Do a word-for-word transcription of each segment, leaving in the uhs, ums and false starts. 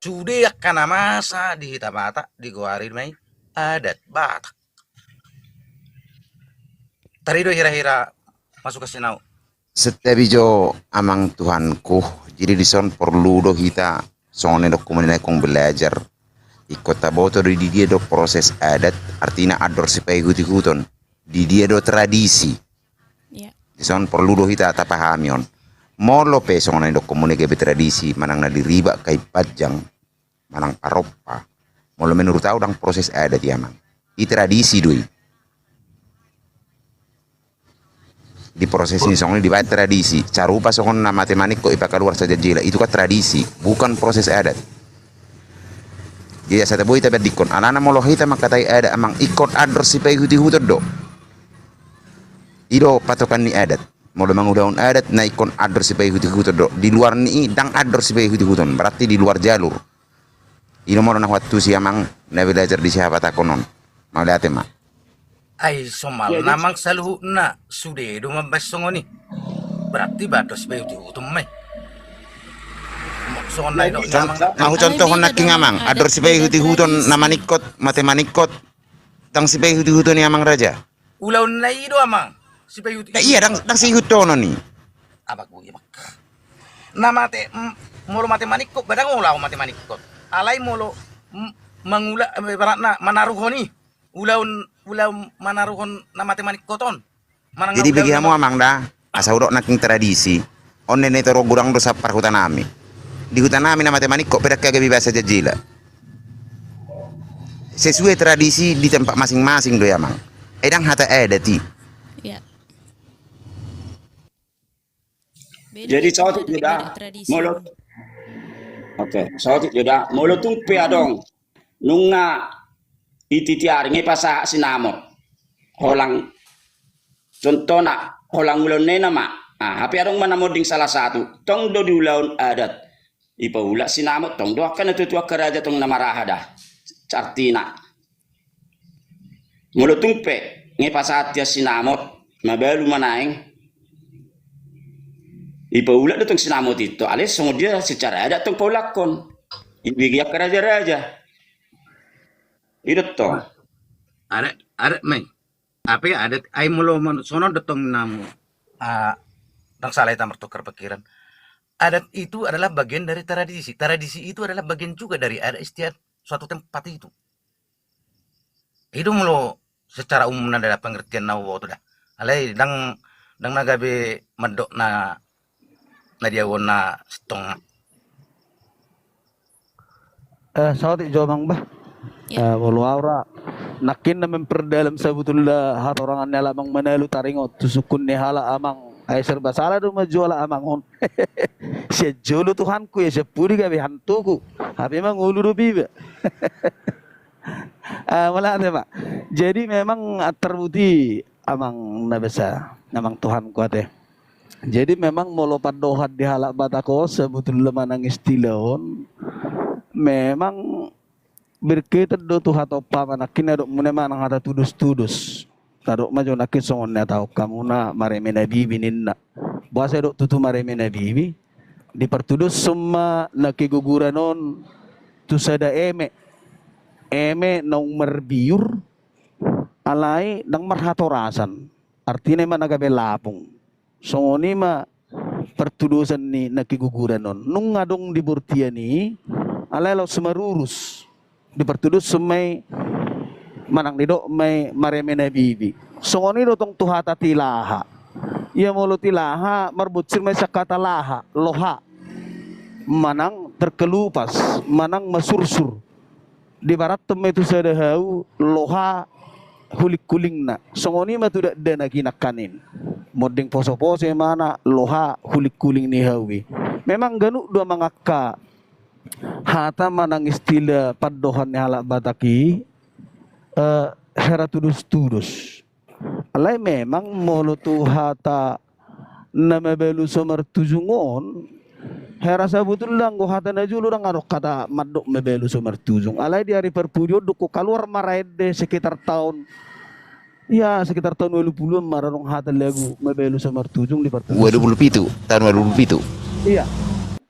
Sude angka na masa di hita Batak digoari ma i adat Batak. Tarido hira-hira masukan sinau. Santabi jo amang Tuhanku. Jadi dison porlu do hita songon na didok hamu na ingkon belajar. Ingkon taboto do di dia do proses adat, artina andor sipaihut-ihuton. Di dia do tradisi. Dison porlu do hita tapahami on. Molo pe songon na didok hamu na gabe tradisi manang na diribak kain panjang manang parompa. Molo menurut au ndang proses adat i amang. I tradisi do i. Di proses ni songon i dibaen tradisi. Sarupa songon na mate maningkot i pakaluar sajanjila. Itu kan tradisi, bukan proses adat. Jadi asa tabo i tabandingkon. Alana molo hita mangkatai adat amang, ingkon andor sipaihut-ihuton do. I do patokan ni adat. Molo mangulahon adat na ingkon andor sipaihut-ihuton do. Di luar ni i ndang andor sipaihut-ihuton. Berarti di luar jalur. I do molo na huantusi amang na belajar di sihabatahon on. Mauliate ma. Ai somalna amang saluhutna sude do mambaen songon i. Berarti baen do sipaihut-ihuton ma i. Songon na didok amang. Hucontohon nangkin amang, andor sipaihut-ihuton na maningkot, mate maningkot. Ndang sipaihut-ihuton i amang raja. Ulaonna i do amang. Sipaihut-ihut. Ia ndang siihuthon i. Apa gue amang. Na mate molo mate maningkot ba ndang ulaon mate maningkot. Alai molo mangula ibaratna manaruhon i. Ulaon ulaon manaruhon na mate maningkot on. Jadi bagi hamu amang da, asa hudok nangkin tradisi. On nene toro godang do sahat parhuta nami. Di huta nami na mate maningkot pe ndang gabe bahasa jajila. Sesuai tradisi di tempat masing-masing do i amang. Ai ndang hata adat i. Jadi saotik jo da molo. Oke, saotik jo da molo tung pe adong nunga i titi ari nga i pasahat sinamot. Holang contohna holang ulaon na i nama. Hape adong ma na monding salah satu tong do di ulaon adat. Ipaulak sinamot tong do angka na tuatua angka raja tong na maraha da. Artina molo tung pe nga i pasahat ia sinamot mabalu ma naeng. Ipaulak do tong sinamot i tong alai songon dia secara adat tong paulakhon. Ibege angka raja-raja. I do tong. Adat adat ma i. Hape adat ai molo songon do tong namu. Ndang salah hita martukar pikiran. Adat itu adalah bagian dari tradisi. Tradisi itu adalah bagian juga dari adat istiadat suatu tempat itu. I do molo secara umum na da pengertian na huboto da. Alai ndang ndang na gabe mandok na na diagon na sintong. Eh, saotik jo amang bah. Molo au ra nangkin na memperdalam sabutulna hatorangan ni halak amang manalu taringot tu sungkun ni halak amang. Ai serba salah do ma jo halak amang on. Sian jolo Tuhanku ia sian pudi gabe hantuku. Hape mangolu do piba. Mauliate ma. Jadi memang tarbuti amang na basa amang Tuhanku ate. Jadi memang molo pandohan di halak Batak on sabutulna manang istilah on memang berkaitan do tu hata umpama nangkin na didok muna manang hata tudos-tudos. Tadok ma jo nangkin songon na taon hamu na mareme na bibi ninna. Boasa didok tutu mareme na bibi? Dipartudoshon ma na keguguran on tu sada eme. Eme naung marbiur alai ndang marhatorasan. Artina i ma na gabe lapung. Songon i ma partudosan ni na keguguran on. Nunga adong di bortian i alai laos marurus. Dipartudoshon ma i manang didok ma i mareme na bibi. Songon i do tong tu hata tilaha. Ia molo tilaha marbonsir ma i sian hata laha, loha. Manang terkelupas, manang masursur. Dibarathon ma i tu sada hau loha hulingkulingna. Songon i ma tu dakdanak i nangkaning. Monding posoposo imana loha hulingkuling ni hau i. Memang ganup do amang angka hata manang istilah pandohan ni halak Batak i hera tudostudos. Alai memang molo tu hata na mabalu so martujung on, hera sabutulna anggo hata na jolo ndang adong hata mandok mabalu so martujung. Alai di ari parpudi on dungkon kaluar ma ra ende sekitar taon, ya sekitar taon ualu puluan ma ra adong hata lagu mabalu so martujung di partudoshon. Ualu pulu pitu, taon ualu pulu pitu. Iya.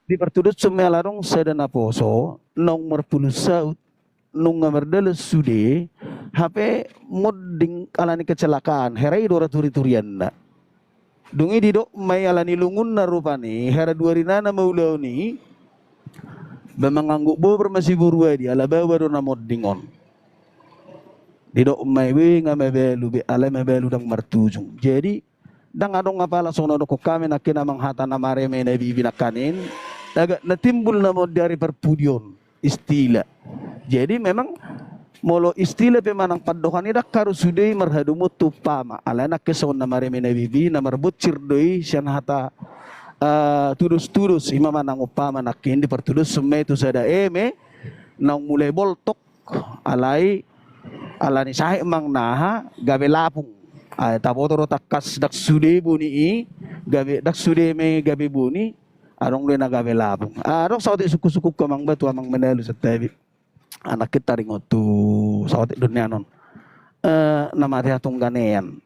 Di partudoshon ma ala adong sada naposo naung marpulus saut, nunga mardalan sude, hape monding alani kecelakaan, hera i do ra turi-turianna. Dung i didok ma i alani lungunna rupani, hera dua arinana ma ulaon i, ba mangangguk bobar ma si boru adi, ala baoa do na monding on. Didok ma i, be nga mabalu be, alai mabalu ndang martujung. Jadi, ndang adong apala songon na dokkon hami nangkin amang hata na mareme na bibi nangkanin, agak na timbul nama di ari parpudi on, istilah. Jadi memang molo istilah pe manang pandohan i ndang harus sude i marhadomuan tu umpama. Alai nangkin songon na mareme na bibi, na marbonsir do i sian hata, eh, tudos-tudos, ima manang umpama nangkin dipartudoshon ma i tu sada eme, naung mulai boltok, alai, alani sahit manang aha, gabe lapung. Ai, taboto do tangkas ndang sude boni i, gabe ndang sude ma i gabe boni, adong do i na gabe lapung. Adong saotik sungkun-sungkunhu amang ba tu amang Manalu santabi. Anak kita taringot tu saotik do nian on. Eh, na mate hatungganean.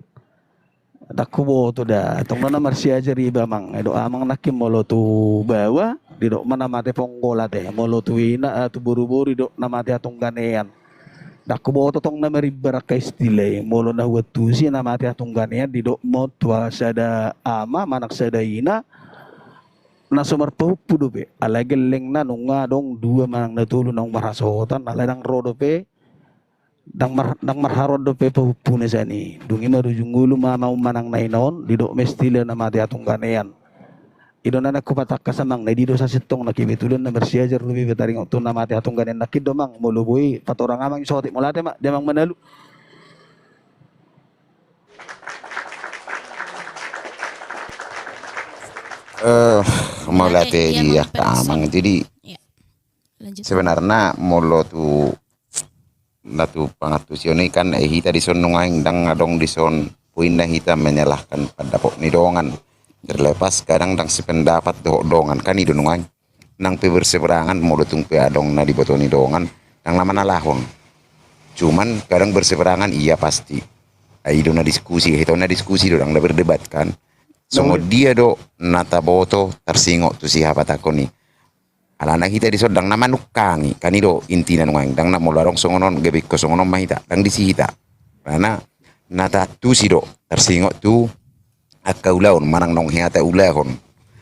Ndang huboto da, tong do na marsiajar iba amang, didok amang nangkin molo tu baoa, didok ma na mate ponggo late, molo tu ina, eh, tu boru-boru didok na mate hatungganean. Ndang huboto tong na marimbar angka istilah i, molo na huantusi na mate hatungganean, didok ma on tu sada ama, manang sada ina, na so marpahompu dope, alai gellengna nunga adong dua manang na tolu naung marhasohotan, alai ndang ro dope, Ndang mar-, ndang marharoan dope pahompuna sian i. Dung i marujung ngolu ma amang manang na ina on, didok ma istilah na mate hatungganean. I do na naeng hupatangkas amang, na i do sasintongna, kebetulan na marsiajar dope iba taringot tu na mate hatungganean nangkin do amang, molo boi patorang amang i saotik, mauliate ma di amang Manalu. Eh, mauliate di amang. Jadi, sebenarna molo tu na tu pangantusion i kan, eh, hita dison nuaeng ndang adong dison poinna hita menyalahkan pandapot ni dongan. Terlepas kadang ndang sependapat dohot dongan kan, i do nuaeng. Nang pe berseberangan, molo tung pe adong na diboto ni dongan, ndang na manalahon. Cuman kadang berseberangan, iya pasti. Ai i do na diskusi, hita on na diskusi do, ndang na berdebat kan. Songon dia do na taboto tarsingot tu si habatahon i. Alana hita dison ndang na manungkangi, kan i do intina nuaeng, ndang na molo adong songon on, gabe ingkon songon on ma hita, ndang disi hita. Alana na taantusi do tarsingot tu angka ulaon, manang naung hea taulahon.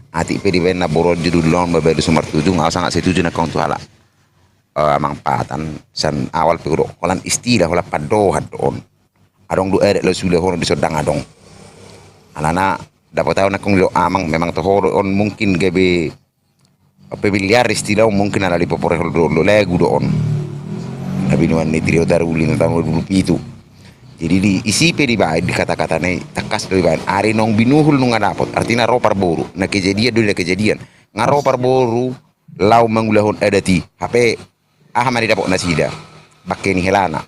Atik pe dibaen na boru on judulna on mabalu so martujung, au sangat setuju nangkin tu halak, eh, amang Patan, sian awal pe hudok, holan istilah, holan pandohan do on. Adong do adat laho siulahonon dison ndang adong. Alana dapot au nangkin didok amang, memang toho do on mungkin gabe Pe biliar istilah on mungkin ala dipoporehon do, do lagu do on. Na binuan ni Trio Taruli na taon dua ribu dua puluh pitu. Jadi di, isi pe dibaen di kata-kata na i, tangkas do dibaen. Ari naung binuhul nunga dapot, artina ro parboru. Na kejadian do, na kejadian. Nga ro parboru, laho mangulahon adat i. Hape, aha ma didapot nasida? Bangke ni helana.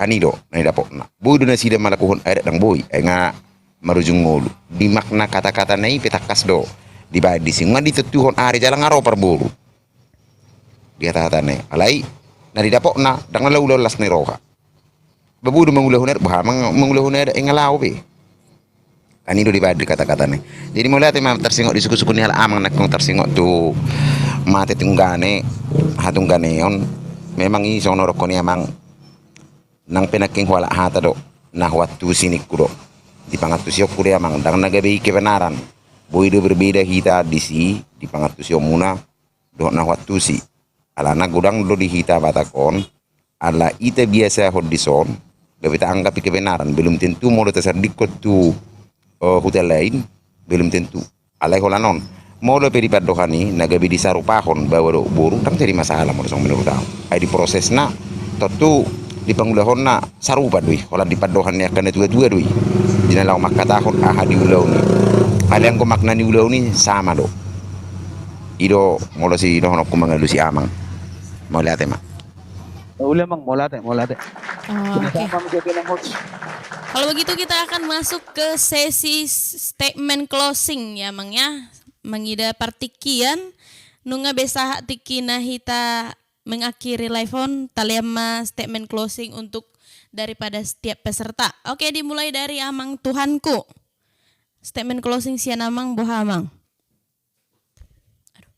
Kan i do na nidapotna. Boi do nasida malakuhon adat, ndang boi. Ai nga marujung ngolu. Di makna kata-kata na i pe tangkas do dibaen disi. Nga ditontuhon ari jala nga ro parboru. Di hata-hata na i. Alai na didapotna, ndang na laho ulaon las ni roha. Ba boi do mangulahon adat, boha ma mangulahon adat, ai nga laho be. Kan i do dibaen di kata-kata na i. Jadi mauliate ma tarsingot di suku-suku ni halak amang nangkin tarsingot tu mate tunggane, hatungganeon. Memang i songon na dohonon ni amang. Nang pe nangkin hualap hata do, na huantusi ningku do. Di pangantusionku do i amang, ndang na gabe i kebenaran. Boi do berbeda hita disi, di pangantusionmuna, dohot na huantusi. Alana godang do di hita Batak on, ala i tabiasahon dison, gabe taanggap i kebenaran, belum tentu molo tasandingkon tu, eh, huta lain, belum tentu. Alai holan on, molo pe di pandohan i, na gabe disarupahon, baoa dohot boru, ndang jadi masalah molo songon menurut au. Ai di prosesna, tontu di pangulahonna, sarupa do i, holan di pandohan ni angka na tua-tua do i. Di na laho mangkatahon, aha di ulaon i. Alai anggo makna ni ulaon i, sama do. I do, molo sidohononku mangalusi amang. Mauliate ma. Uli amang, mauliate, mauliate. Oh, oke. Sama-sama menjadi nang host. Kalau begitu kita akan masuk ke sesi s-, statement closing ya, Mang ya. Mangida partingkian, nunga be sahat tingkina hita mengakhiri live on, talean ma statement closing untuk daripada setiap peserta. Oke, dimulai dari Amang Tuhanku. Statement closing sian Amang, boha Amang? Aduh.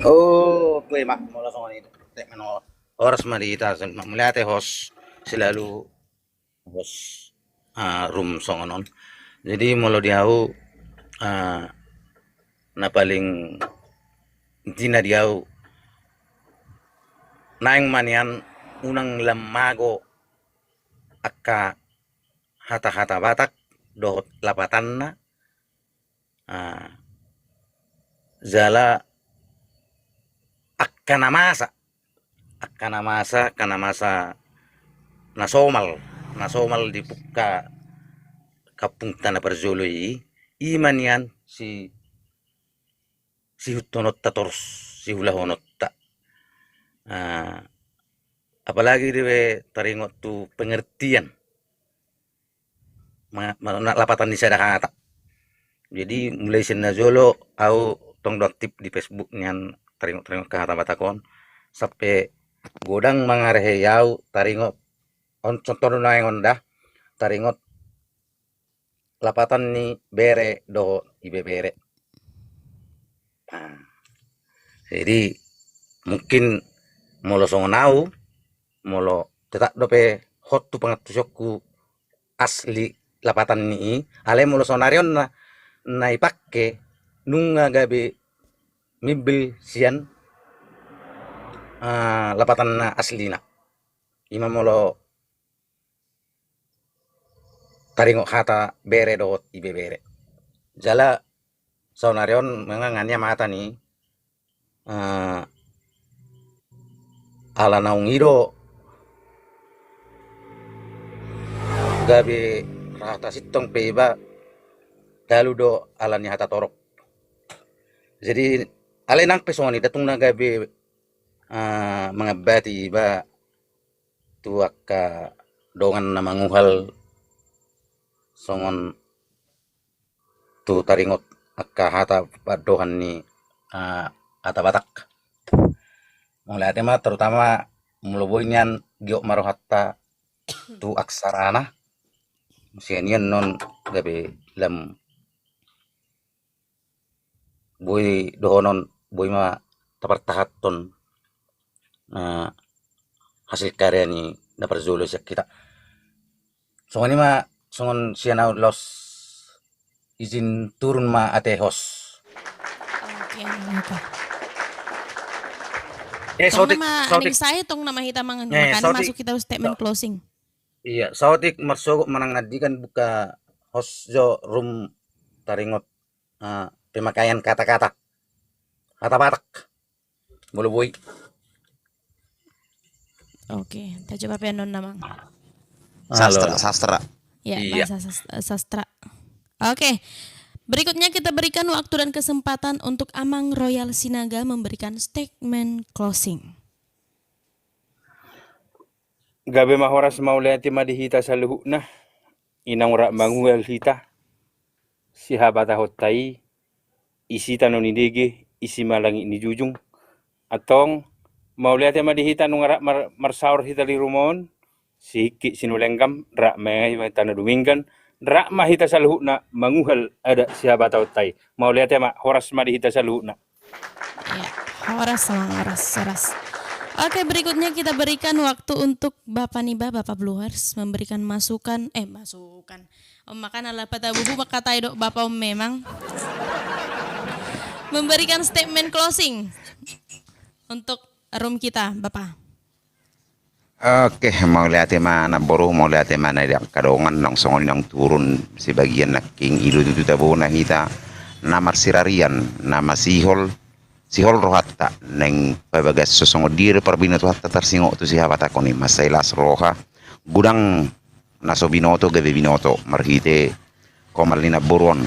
Oh, gue mak molo songon i. Tek mano. Horas ma di hita, mauliate host, selalu host, ah, room songon on. Jadi molo di au, ah, na paling intina di au, naeng ma nian unang lam mago angka hata-hata Batak dohot lapatanna, ah, jala angka na masa, angka na masa, angka na masa na somal, na somal di pungka kampungta na parjolo i, i ma nian si, sihuthononta torus, siulahononta. Ah, apalagi di be taringot tu pengertian ma-, ma-, na lapatan ni sada hata. Jadi mulai sian na jolo au tong do aktif di Facebook nian taringot-taringot angka hata Batak on, sampe godang mangarehei au taringot, on contoh do naeng on da, taringot lapatan ni bere dohot ibebere. Nah, jadi mungkin molo songon au, molo tetap dope hot tu pangantusionku asli lapatan ni i, alai molo sonari on na, na ipake nunga gabe mimbel sian, ah, lapatan na aslina. I ma molo taringot hata bere dohot ibebere. Jala saonari on memang nian hata ni, eh, ala naung i do gabe hata sintong pe iba, talu do ala ni hata torop. Jadi alai nang pe songon i, datung na gabe, eh, mangambati iba tu angka dongan na manguhal songon tu taringot angka hata pandohan ni, ah, hata Batak. Mauliate ma, terutama molo boi nian giot ma rohanta tu aksarana, sian i annon gabe lam boi dohonon, boi ma tapartahanhon, eh, hasil karya ni na parjolo sian hita. Songon i ma, songon sian au, laos izin turun ma ate host. Oke, oke. Eh, tong saotik, nama saotik. Aning sae tong nama hita mangan, eh, maka saotik. Masuk hita statement closing. Iya, saotik marsogot manang nandikan buka host jo room taringot, ah, pemakaian kata-kata. Kata Batak. Molo boi. Oke, kita coba pe annon, Amang. Sastra, halo, halo. Sastra. Ya, iya. Bahasa sas-, sastra. Oke. Berikutnya kita berikan waktu dan kesempatan untuk Amang Royal Sinaga memberikan statement closing. Gabe ma horas, mauliate ma di hita saluhutna, i naung rap manguhal hita, sihabatahonta i, isi tano ni dege, isi ma langit ni jujung. Antong, mauliate ma di hita nunga rap mar-, marsaor hita di ruma on, sihingkit sinulenggam, rap ma i tano dumenggan, rap ma hita saluhutna manguhal adat sihabatahonta i. Mauliate ma, horas ma di hita saluhutna. Ya, horas, Amang, horas, horas. Oke, berikutnya kita berikan waktu untuk Bapa niba, Bapa Bluehars, memberikan masukan, eh, masukan. Om makan ala pata bubu makatai dok Bapa om memang. Memberikan statement closing untuk room kita, Bapa. Oke, mauliate ma namboru, mauliate ma na di angka dongan, naung songon i naung turun sebagian nangkin, i do tutu tabona hita na marsirarian, na masihol, sihol rohanta, naeng pabagas so songon dia do parbinotoanta tarsingot tu sihabatahon i, mansai las roha, godang na so binoto gabe binoto marhite komal ni namboru on.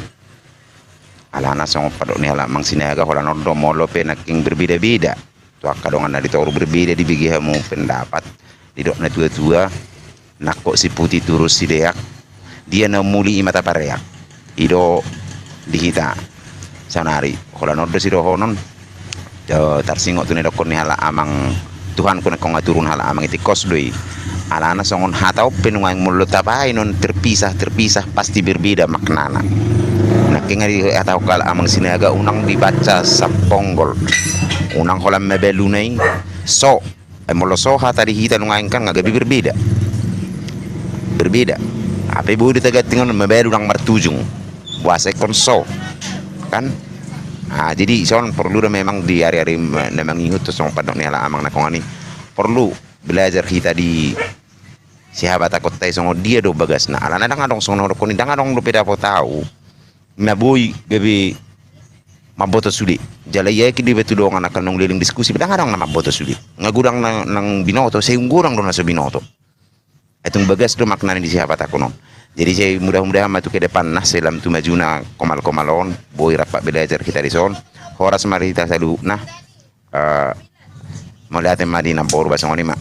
Alana songon pandok ni halak Amang Sinaga, holan on do molo pe nangkin berbeda-beda tu angka dongan na di toru, berbeda dibege hamu pendapat, didok na tua-tua, nangkok si puti turun si deak, dia na umuli i ma tapareak. I do di hita saonari, holan on do sidohonon. Eh, tarsingot tu na nidokkon ni halak Amang, Tuhanku, nangkok nga turun halak Amang i, tingkos do i. Alana songon hata on pe, nunga molo tabaen on terpisah-terpisah pasti berbeda maknana. Nangkin nga dihatahon halak Amang Sinaga, unang dibaca saponggol. Unang holan mabalu na i, so. Eh, molo so hata di hita nuaeng kan nga gabe berbeda. Berbeda. Hape boi do taganti on mabalu ndang martujung. Boasa ingkon so. Kan? Ah, jadi ison porlu do memang di ari-ari ma-, na mangihut tu songon pandok ni halak amang na songon i. Porlu belajar hita di sihabatakonta i songon dia do bagasna. Alana ndang adong songon na hudokkon i, ndang adong dope dapot au na boi gabe mamboto sude. Jala i aek i diba tu dongan angka naung leleng diskusi, ndang adong na mamboto sude. Nga godang na, naung binoto, sai godang do na so binoto. Ai tung bagas do maknana di sihabatahon on. Jadi sai mudah-mudahan ma tu ke depanna, sai lam tu majuna komal-komal on, boi rap belajar hita dison. Horas ma di hita saluhutna. Eh, mauliate ma di namboru, ba songon i ma.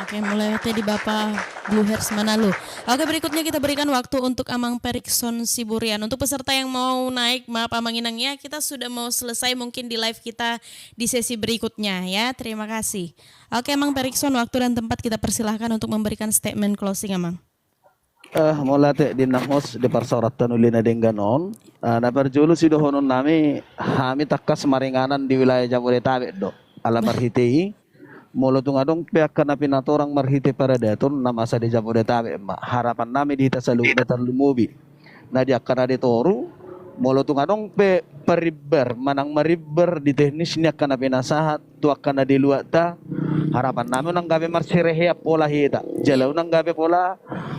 Oke, mauliate di Bapa Blue Hairs Manalu. Oke, berikutnya kita berikan waktu untuk Amang Perikson Siburian. Untuk peserta yang mau naik, maaf Amang Inang ya, kita sudah mau selesai mungkin di live kita di sesi berikutnya ya. Terima kasih. Oke, Amang Perikson, waktu dan tempat kita persilahkan untuk memberikan statement closing, Amang. Eh, mauliate di nang host di parsaoranta na uli na denggan on. Eh, na parjolo sidohonon nami, hami tangkas maringanan di wilayah Jabodetabek do. Ala marhite i, molo tung adong pe angka na pinatorang marhite paradaton na masa di Jabodetabek ma. Harapan nami di hita saluhutna tarlumobi na di angka na di toru, molo tung adong pe parimbar manang marimbar di teknis ni angka na pinasahat tu angka na di luatta, harapan nami unang gabe marsirehean pola hita, jala unang gabe pola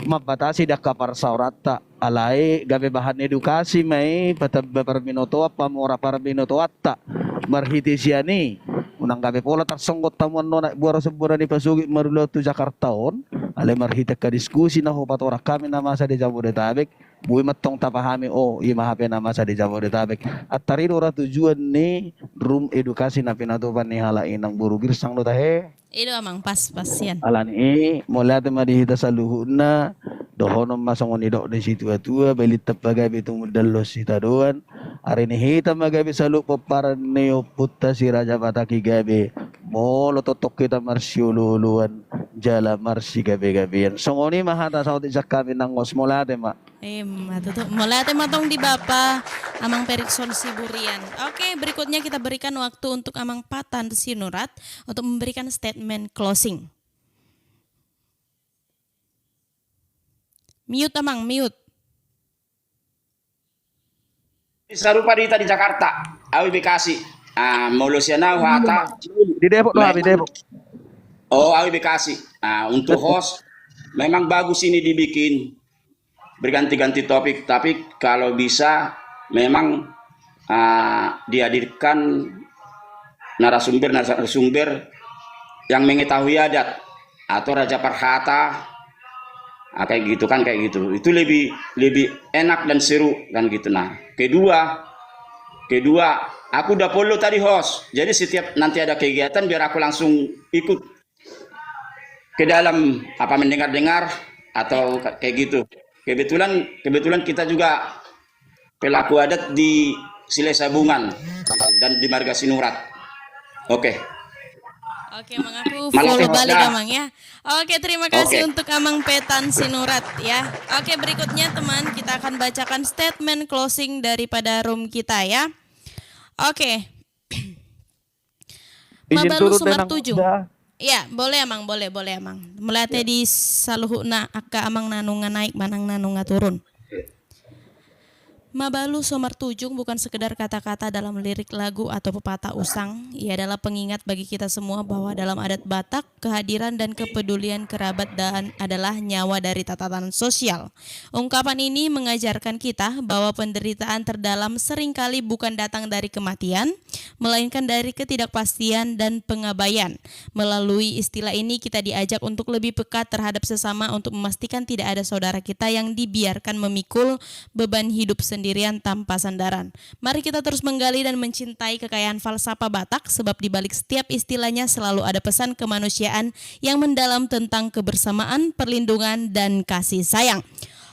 mambatasi di angka parsaoranta. Alai gabe bahan edukasi ma i, patamba parbinotoan, pamora parbinotoanta. Marhite sian i, unang gabe pola tarsonggot hamu annon aek buara somburan i pasogit marulaon tu Jakarta on. Alai marhite angka diskusi na hupatorang hami na masa di Jabodetabek, boi mantong tapahami, oh, i ma hape na masa di Jabodetabek. Antar i do ra tujuan ni rum edukasi na pinatupa ni halak inang boru, girsang do tahe. I do Amang, pas, pas sian. Alani i, mauliate ma di hita saluhutna, dohonon ma songon nidok ni situatua, balitta pagabe tumundalhon sitadoan, ari ni hita ma gabe saluhut pomparan ni ompunta Si Raja Batak i gabe, molo tongtong hita marsiolooloan, jala marsigabegabean. Songon i ma hata saotik sian hami nang host, mauliate ma. Ima tutu. Mauliate ma tong di Bapa Amang Perikson Siburian. Oke, berikutnya kita berikan waktu untuk Amang Patan Sinurat untuk memberikan statement closing. Mute, Amang, mute. Sarupa di hita di Jakarta, au i Bekasi. Ah, molo sian au hata. Di Depok do, memang, di Depok. Oh, au i Bekasi. Ah, untuk host, memang bagus ini dibikin berganti-ganti topik, tapi kalau bisa memang, ah, dihadirkan narasumber, narasumber yang mengetahui adat atau raja parhata, ah, kayak gitu kan, kayak gitu. Itu lebih, lebih enak dan seru kan gitu. Nah, kedua, kedua, aku udah follow tadi host. Jadi setiap nanti ada kegiatan biar aku langsung ikut ke dalam, apa, mendengar-dengar atau ka-, kayak gitu. Kebetulan, kebetulan kita juga pelaku adat di Silesabungan dan di Marga Sinurat. Oke. Oke, Amang, aku follow balik, Amang, ya. Oke, terima kasih untuk Amang Petan Sinurat, ya. Oke, berikutnya, teman, kita akan bacakan statement closing daripada room kita, ya. Oke. Izin turun, Mabalu Sumartujung. Ya, boleh, Amang, boleh, boleh, Amang. Mauliate di saluhutna angka amang na nunga naik manang na nunga turun. Mabalu Sumartujung bukan sekedar kata-kata dalam lirik lagu atau pepatah usang. Ia adalah pengingat bagi kita semua bahwa dalam adat Batak, kehadiran dan kepedulian kerabat dan adalah nyawa dari tatanan sosial. Ungkapan ini mengajarkan kita bahwa penderitaan terdalam seringkali bukan datang dari kematian, melainkan dari ketidakpastian dan pengabaian. Melalui istilah ini, kita diajak untuk lebih peka terhadap sesama, untuk memastikan tidak ada saudara kita yang dibiarkan memikul beban hidup sendirian tanpa sandaran. Mari kita terus menggali dan mencintai kekayaan falsafah Batak, sebab di balik setiap istilahnya selalu ada pesan kemanusiaan yang mendalam tentang kebersamaan, perlindungan, dan kasih sayang.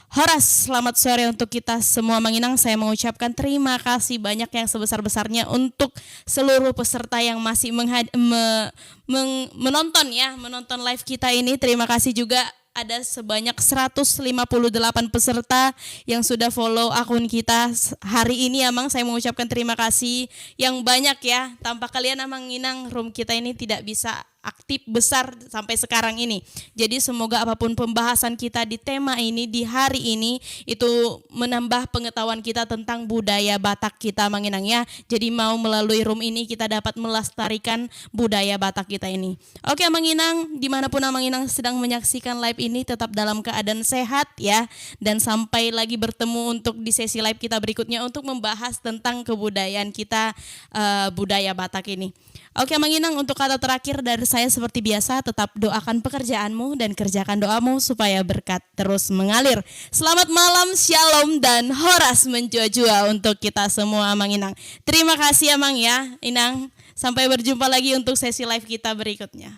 Horas, selamat sore untuk kita semua, Amang Inang. Saya mengucapkan terima kasih banyak yang sebesar-besarnya untuk seluruh peserta yang masih menghad-, me-, meng-, menonton, ya, menonton live kita ini. Terima kasih juga Ada sebanyak seratus lima puluh delapan peserta yang sudah follow akun kita s-, hari ini, Amang. Saya mengucapkan terima kasih yang banyak, ya. Tanpa kalian, Amang Inang, room kita ini tidak bisa aktif besar sampai sekarang ini. Jadi, semoga apapun pembahasan kita di tema ini, di hari ini, itu menambah pengetahuan kita tentang budaya Batak kita, Amang Inang, ya. Jadi, mau melalui room ini kita dapat melestarikan budaya Batak kita ini. Oke, Amang Inang, dimanapun Amang Inang sedang menyaksikan live ini, tetap dalam keadaan sehat, ya. Dan sampai lagi bertemu untuk di sesi live kita berikutnya untuk membahas tentang kebudayaan kita, eh, budaya Batak ini. Oke, Amang Inang, untuk kata terakhir dari saya seperti biasa, tetap doakan pekerjaanmu dan kerjakan doamu supaya berkat terus mengalir. Selamat malam, shalom, dan horas menjua-jua untuk kita semua, Amang Inang. Terima kasih, Amang, ya, Inang. Sampai berjumpa lagi untuk sesi live kita berikutnya.